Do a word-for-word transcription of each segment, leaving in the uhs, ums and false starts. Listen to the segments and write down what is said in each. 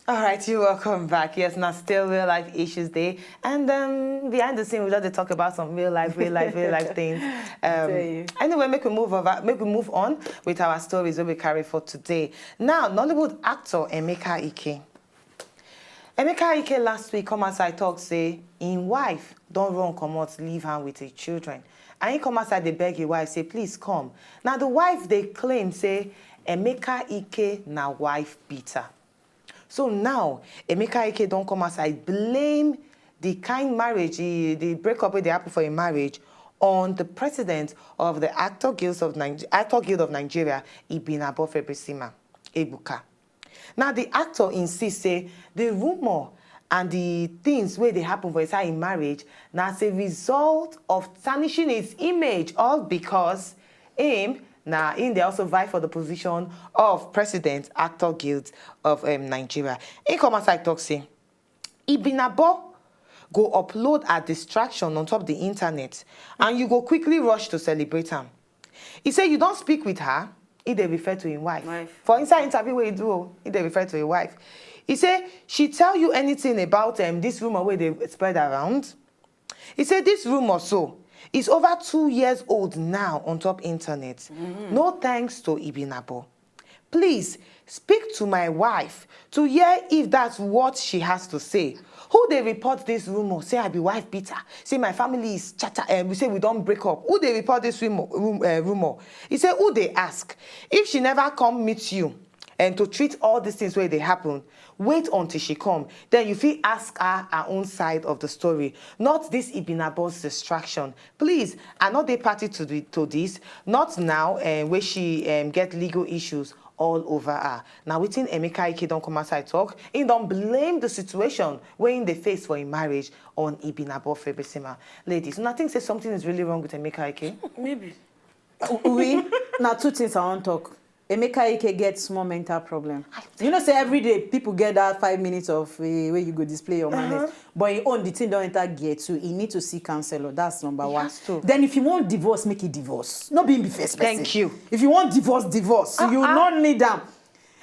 All right, you welcome back. Yes, now still real life issues day, and um, behind the scene we just dey talk about some real life, real life, real life things. Um, Tell you. Anyway, make we move over, make we move on with our stories wey we carry for today. Now, Nollywood actor Emeka Ike. Emeka Ike last week come outside talk say im wife don run comot, leave am with im children, and he come outside dey beg im wife say please come. Now the wife dey claim say Emeka Ike na wife beater. So now, Emeka Ike don come outside blame the kind marriage, the, the breakup wey dey happen for im marriage on the president of the Actor Guild of Nigeria, Actor Guild of Nigeria, Ibinabo Febrisima Ebuka. Now, the actor insist say the rumor and the things wey dey happen for inside im marriage na as a result of tarnishing his image, all because him na him dey also vie for the position of president, Actor Guild of um, Nigeria. He come outside talk say Ibinabo go upload her distraction on top the internet, and you go quickly rush to celebrate am. He say you don speak with her. He dey refer to him wife. Wife. For inside interview wey he do, he dey refer to him wife. He say she tell you anything about um, this rumor wey dey spread around? He say this rumor so is over two years old now on top internet. No thanks to Ibinabo. Please speak to my wife to hear if that's what she has to say. Who dey report this rumor? Say I be wife beater. Say my family is chatter. Um, we say we don break up. Who dey report this rumor? Rum, uh, rumor? He say who dey ask? If she never come meet you and to treat all these things wey dey happen, wait until she come, then you fit ask her her own side of the story, not this Ibinabo's distraction. Please, I no dey party to the to this, not now um, wey she um, get legal issues all over her. Na wetin Emeka Ike don come outside talk. He don blame the situation wey he dey face for im marriage on Ibinabo Febrisima. Ladies, una think say something is really wrong with Emeka Ike? Maybe. We na two things I wan talk. Emeka Ike get small mental problem. You know say every day people get that five minutes of uh, where you go display your manners. But he own the thing don enter gear two. He need to see counselor. That's number one. Has to. Then if you want divorce, make it divorce. No be him be first person. Thank you. If you want divorce, divorce. You no need am.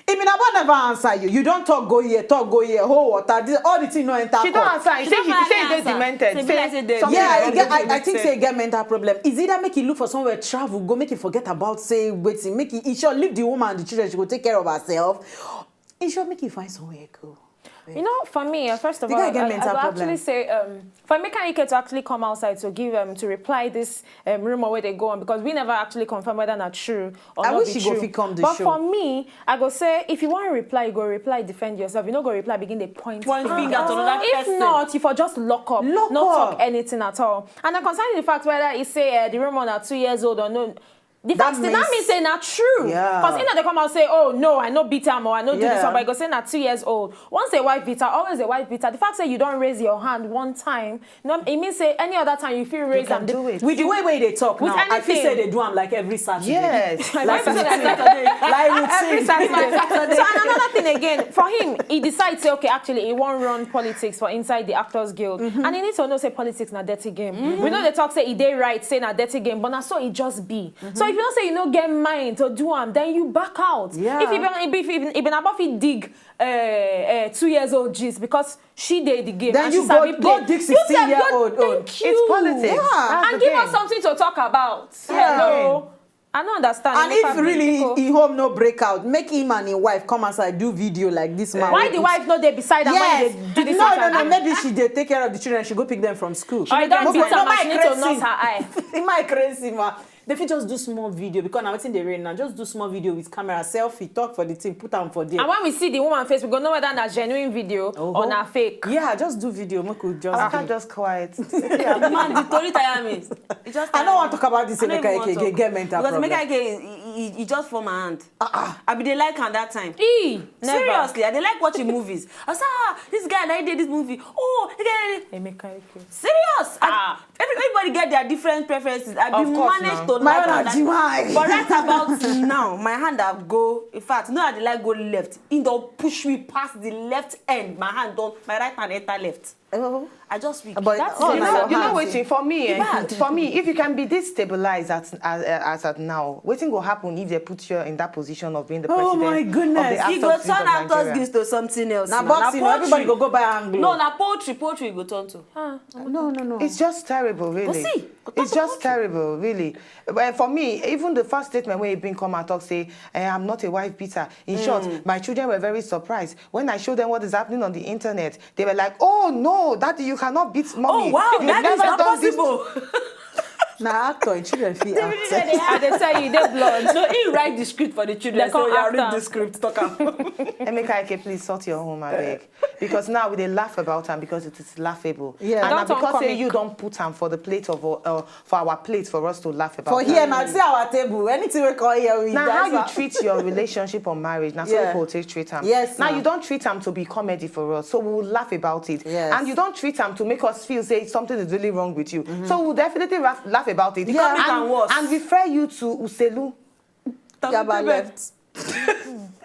Ibinabo never answer you. You don talk go here, talk go here, hold water. This, all the thing no enter She don court. answer. He say he say he dey demented. Say be like say dem Something Yeah, wrong he get, with I, I him. Think say he get mental problem. Is either make he look for somewhere travel, go make he forget about say wetin, make he, he sure leave the woman and the children. She go take care of herself. He sure make he find somewhere go. You know, for me, uh, first of The all, guy I, get I mental will problem. Actually say, um, for Emeka Ike to actually come outside to give um, to reply this um, rumor where they go on, because we never actually confirm whether not true or I not wish be he go true. fit come the But show. For me, I go say if you want to reply, you go reply, defend yourself. You no go reply, begin the point, Point finger to another If person. Not, if I just lock up, Lock not up. Talk anything at all. And then concerning the fact whether he say uh, the rumor are two years old or no, the That fact still that makes- means say not true. Yeah. Because you know they come and say, oh no, I no beat him or I no do this Yeah. one, but you go say not two years old. Once a wife beater, always a wife beater. The fact say you don't raise your hand one time, no, it means say any other time you feel raise can and do it. With the way way they talk With now, I feel anything. Say they do am like every Saturday. Yes. Like Every routine. Saturday. Like routine. Every Saturday. So and another thing again, for him, he decides say okay, actually, he won't run politics for inside the Actors Guild, and he needs to know say politics na dirty game. We know the talk say he dey right, say na dirty game, but na so he just be. So if you don't say you no get mind to do am, then you back out. Yeah. If even if even if Ibinabo fit dig uh, uh, two years old gist because she dey the game Then and you she go- sabi go play, dig you sixteen sef year go- old own. Thank you. It's politics. Yeah. That's And the give game. Us something to talk about. Yeah. Hello. I no understand. And Make if I really bring in home no break out, make him and him wife come outside do video like this man. Why the wife no dey beside am Yes. when he dey do this No, kind no, of no. thing? Maybe she dey take care of the children. She go pick them from school. Or you don No, beat no, am my and she need to crazy. Nurse her eye. It might crazy, ma. They fit just do small video because now wetin dey rain now. Just do small video with camera, selfie, talk for the thing, put am for there. And when we see the woman face, we go know whether na genuine video Oh. Or na fake. Yeah, just do video. Make we just. I Do. Can't just quiet. Man, the story tire me. It just I tire don't me. want to talk about this. I no even Emeka want Ike talk. Get mental Because problem. Emeka Ike, he, he, he just form my hand. I be dey like am that time. E never. Seriously, I dey like watching movies. I say, ah, this guy na him dey this movie. Oh, he get Emeka Ike. Serious. I- Ah. Every, everybody get their different preferences. I be Of course managed now. To My like own am na that- Jimai. But right about now, my hand have go. In fact, no, I dey like go left. He don push me past the left end. My hand don, my right hand enter left. Oh. I just weak. But That's oh, it. na You know, your you know hand. Waiting for me, eh, Bad. For me, if you can be this stabilized at, as, as at now, waiting go happen if they put you in that position of being the Oh president my of goodness. the He go actors turn of actors Nigeria. Guild to something else. Na Na boxing, poultry. Everybody go go buy anglo. No, na poultry. Poultry go turn to. No, no, no. It's just terrible, really. see, It's just terrible, really. But for me, even the first statement where he been come and talk say, eh, "I'm not a wife beater." In short, my children were very surprised when I showed them what is happening on the internet. They were like, "Oh no, Daddy, you cannot beat Mommy. Oh wow, You've that is never not done this." Possible. Na actor, and children feel act. I dey tell you, they blood. No, he write the script for the children. They come So you act read am. The script, talk am. Emeka Ike, please sort your home, abeg. Because now we dey laugh about am because it is laughable. Yeah. And Don't na turn because say comic. You don put am for the plate of uh, for our plate for us to laugh about. For here now, see our table. Anything we call here, we Now, how that's you what- Treat your relationship on marriage, now so Yeah. people take treat am. Yes, Now ma'am. You don't treat am to be comedy for us, so we will laugh about it. Yes. And you don't treat am to make us feel say something is really wrong with you. So we'll definitely laugh, laugh about it. Yeah. And, Make am worse. And refer you to Uselu. Yaba left.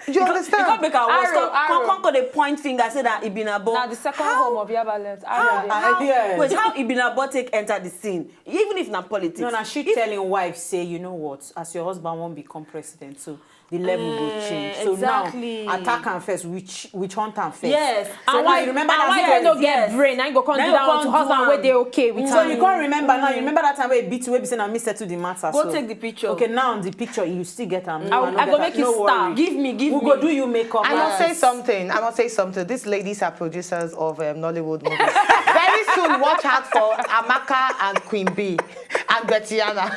Do you understand? Come make am worse. Arrow, Come, come, arrow. come, come dey point finger say that Ibinabo. Na the second How- home of Yaba left. How, Arrow. how, yes. Wait, how Ibinabo take enter the scene? Even if na politics. No, na she If- tell him wife say, you know what, as your husband won't become president, so the level go Eh, change. So exactly. Now attack am first, which which hunt am first. Yes. So And now why, you remember and that why time. you no get Yes. Brain? I go come Now do you that one come to do husband am. Where they okay with So am. You can't remember now. You remember that time where he beat you, where he say, "Na me settle the matter." Go So. Take the picture. Okay, now the picture you still get am. I will- I go make you star. Give me, give We me. Go do you makeup. I must Yes. Say something. I must say something. These ladies are producers of um, Nollywood movies. Very soon, watch out for Amaka and Queen B and Betiana.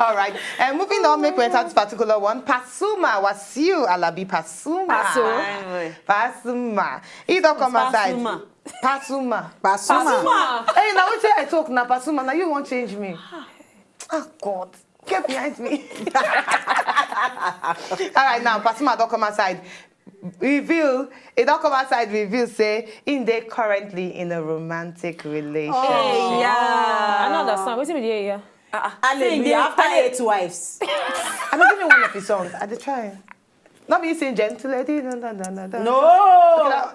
All right. And moving on, make we enter this particular one. Pasuma, Wasiu Alabi Pasuma. Paso. Fine, boy. Pasuma. He don't come outside. Pasuma. Pasuma. Pasuma. Pasuma. Hey, now what I talk now, Pasuma? Now you won't change me. Oh God, get behind me. All right, now Pasuma don't come outside. Reveal, it don't come outside. Reveal say in they currently in a romantic relationship. Hey, yeah. I don't understand. Wetin be the here? Hallelujah. After eight wives. I mean, give me one of his songs. I dey try. Not be saying gentle lady. No, no, no, no, no. No. Okay, now,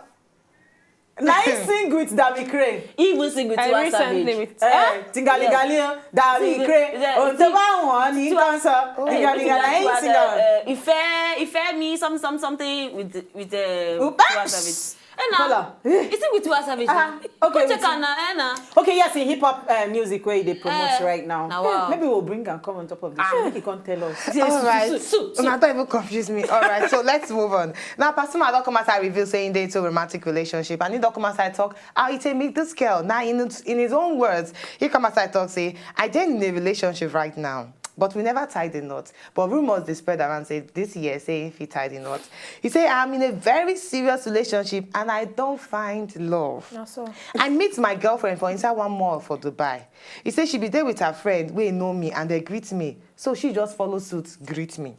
Now he sing with Dami Crane. He even sing with I Tiwa recently Savage. With Eh, tingalingalia, Dami Sing- Crane. yeah, Ohun tó bá wọn ní kàn sọ. Tiwa- Tingalingalia, Tiwa- he sing am. Eh, Ìfẹ́, Ìfẹ́ mi, some, some, something with, with uh, Oh, Tiwa ah, Savage. Hold Eh, on. na. Is it with Tiwa Savage? Ah, Na? okay, Go check with- am na. Eh, na. Okay, yes, in hip hop uh, music where they promote Eh, right now. na wow. Maybe we'll bring and come on top of this show. Make you come tell us. Yes, All right. su- su- su- Una don't even confuse me. All right, so let's move on. Now, Pasuma don't come outside reveal saying they into romantic relationship. And he don't come outside talk how he take meet this girl. Now, in, in his own words, he come outside talk say, "I dey in a relationship right now. But we never tied the knot. But rumors they spread around say this year say if he tied the knot." He say, "I'm in a very serious relationship and I don't find love." Na so. I meet my girlfriend for inside one mall for Dubai. He say she be there with her friend wey know me and they greet me. So she just follow suit, greet me.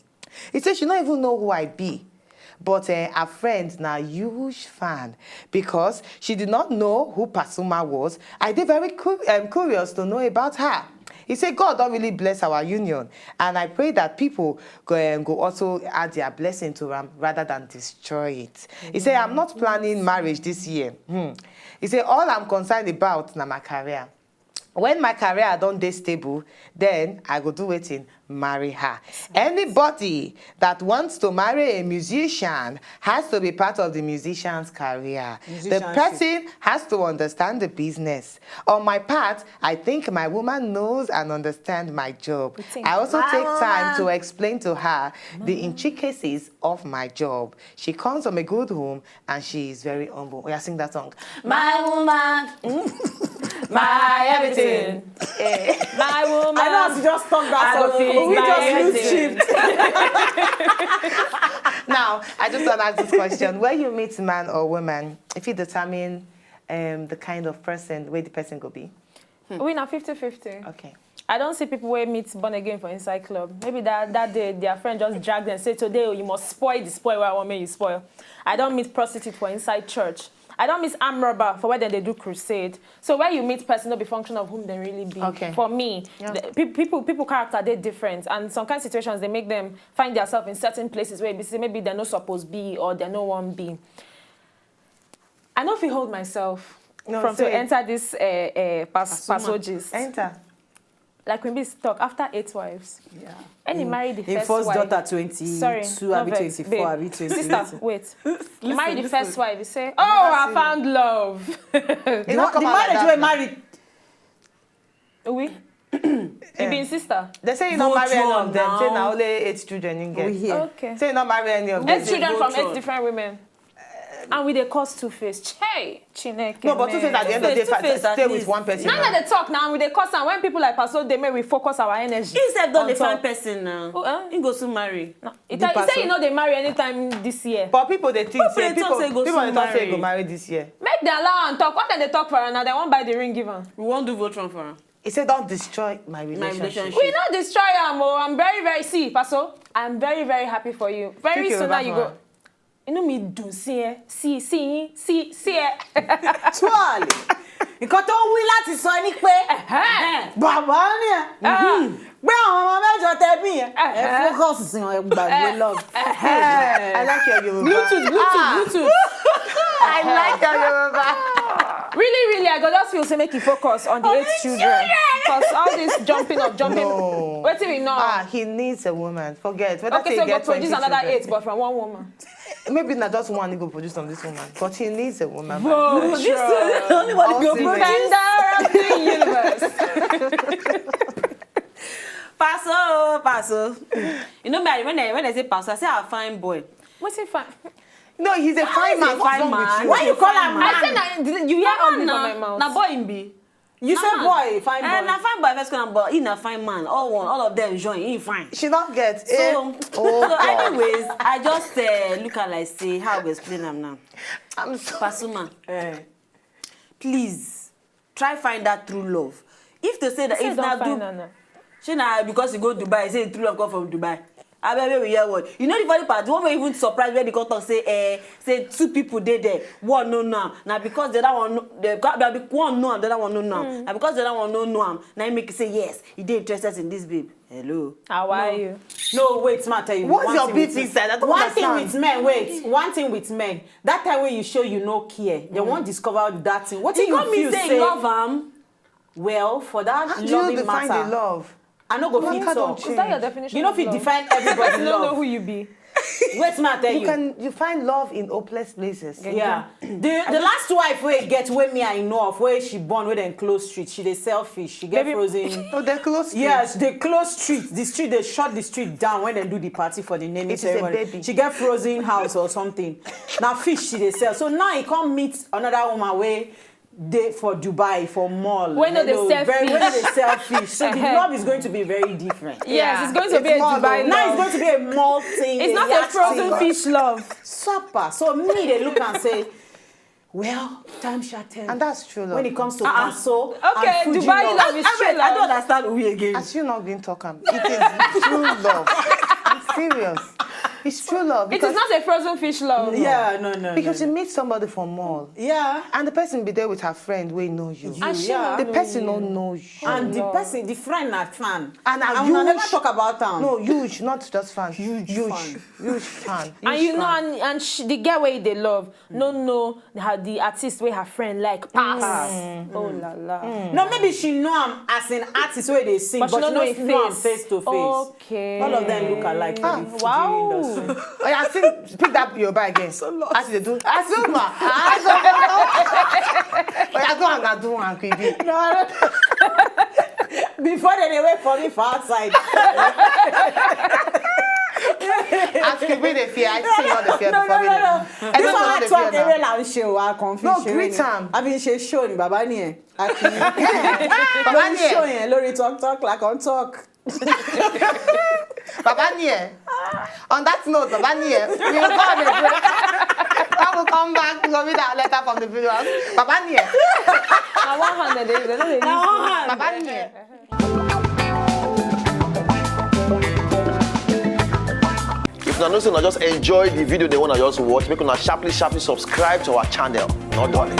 He say she no even know who I be. But uh, her friend na huge fan because she did not know who Pasuma was. I dey very cu- um, curious to know about her. He say God don't really bless our union, and I pray that people go, um, go also add their blessing to am rather than destroy it. He say, "I'm not planning marriage this year." Hmm. He say, "All I'm concerned about na my career. When my career don't dey stable, then I go do wetin, marry her." Anybody that wants to marry a musician has to be part of the musician's career. The Musicianship. Person has to understand the business. On my part, I think my woman knows and understands my job. think- I also take time to explain to her the intricacies of my job. She comes from a good home and she is very humble. We are sing that song. My woman, my everything. My woman. I know as you just talk that I go song. feel We my just lose everything. shift. Now, I just want to ask this question. Where you meet man or woman, if you determine um, the kind of person, where the person go be? We na fifty fifty. Okay. I don't see people where meet born again for inside club. Maybe that, that day their friend just drag them say, "Today you must spoil the spoil where I want make you spoil." I don't meet prostitute for inside church. I don't meet arm robber for where they do crusade. So where you meet person no be function of whom they really be. Okay. For me, Yeah. the, pe- people people character they different, and some kind of situations they make them find themselves in certain places where they say maybe they're not supposed to be or they're no one be. I no fit hold myself. No, from to say enter this uh, uh, pas- Pasuma. Paso gist. Enter. Like we be talk after eight wives. Yeah. And he married the Him first first wife. Daughter twenty-two, Sorry, no abi vex, twenty-four, babe. Abi twenty-eight. Sister, wait. He married the first wife. He say, "Oh, I found love." The, the marriage wey married. Oui. He be him sister. They say he not marry any of them. Say now only eight children he get. We hear. Okay. Say he not marry any of them. Eight children from eight different women. And we dey cause two face. Hey, Chineke. No, but two face at the end of the day, stay with one person. None of the talk now. We dey cause, and when people like Pastor, they make we focus our energy. He said, "Don't dey find person now." He go soon marry. No, he say you know they marry anytime this year. But people they think say people they talk say he go marry this year. Make them allow and talk. What dem dey talk for now? They won't buy the ring given. We won't do vote run for him. He said, "Don't destroy my relationship." We not destroy am o. I'm very, very, see, Pastor, I'm very, very happy for you. Very soon now you go. Inú mi dùn sí ẹ, sí, sí, sí, sí ẹ. Tuale. Nǹkan tó ń wí láti sọ ni pé bàbá ni ẹ. Pé àwọn ọmọ mẹ́jọ tẹ bí yẹn. Ẹ focus sí wọn, ẹ gbàgbé love. I like your Yoruba. Bluetooth, Bluetooth, Bluetooth. I like your Yoruba. Really, really, I go just feel say make you focus on the eight children. Because all this jumping up, jumping. No. Wetin we know? Ah, he needs a woman. Forget. Okay, so go produce another eight, but from one woman. Maybe not just one, he go produce from this woman. But he needs a woman. This is the only one go produce. Defender of the universe. Paso, Paso. You know me, when I, when I say Paso, I say a fine boy. What's a fine? No, he's a fine man. What's wrong with you? Why you call him man? I said that you hear ugly from my mouth. Na boy him be. You say boy, fine boy. Na fine boy first come, but he na fine man. All one, all of them join, he fine. She not get. So, so anyways, I just uh, look at like say how we explain am now. I'm sorry. Pasuma, please try find that true love. If to say that if not do, she na because you go Dubai, say true love come from Dubai. Abeg, make we hear word. You know the funny part, the one wey even surprise me, they come talk say, eh, say two people dey there. One no know am. Na because the other one, no, the, the one know am, the other one no know am. Na because the other one no know am, na him make you say yes, he dey interested in this babe. Hello. How are you? No, wait, ma tell you. What's your beef inside? I don't understand. One thing with men, wait. One thing with men. That time when you show you no care, they won't discover that thing. What do you feel say? Love am. Well, for that loving matter, I no go fit talk. Is that your definition of love? You no fit define everybody love. You no know who you be. Wait, ma tell you. You can you find love in hopeless places. Yeah. The the last wife wey get wey me I know of, wey she born wey dem close street, she dey selfish, she get frozen. Oh, they close street. Yes, they close street. The street, they shut the street down when they do the party for the naming ceremony. She get frozen house or something. Now fish she dey sell. So now he come meet another woman wey dey for Dubai, for mall. Wey no dey sell fish. Wey no dey sell fish. So the love is going to be very different. Yes, it's going to be a Dubai love. Now it's going to be a mall thing. It's not a frozen fish love. Supper. So me, they look and say, well, time shall tell. And that's true love. When it comes to Paso and Fuji love. Okay, Dubai love is true love. I don't understand who again. As you not been talking, it is true love. I'm serious. It's true love. It is not a frozen fish love. Yeah, no, no. Because you meet somebody from mall. Yeah. And the person be there with her friend wey know you. And she know you. The person don't know you. And the person, the friend na fan. And una never talk about am. No, huge, not just fan. Huge fan. Huge fan. And you know, and, and she, the girl wey dey love, no know how the artist wey her friend like pass. Oh la la. No, maybe she know am as an artist wey dey sing, but she no know am face to face. Okay. All of them look alike for the Fuji industry. Oh yeah, still pick that your bag again. So lost. As you dey do. As you ma. Oh yeah, do am, do am, quick. No, no. Before they dey wait for me for outside. As you be the fear, I see not the fear before me. This one I talk the real and show. I confuse. No, greet am. I mean, she show ni baba ni e. Baba ni e. Show yẹn lórí talk talk like on talk. Baba Niye. On that note, Baba Niye, we will go on a break. When we come back, we go read our letter from the viewers. Baba Niye. Na one hand dem dey use, dem no dey use. Na one hand. Baba Niye. If una know say una just enjoy the video, they wanna just watch, make una sharply, sharply subscribe to our channel. No darling.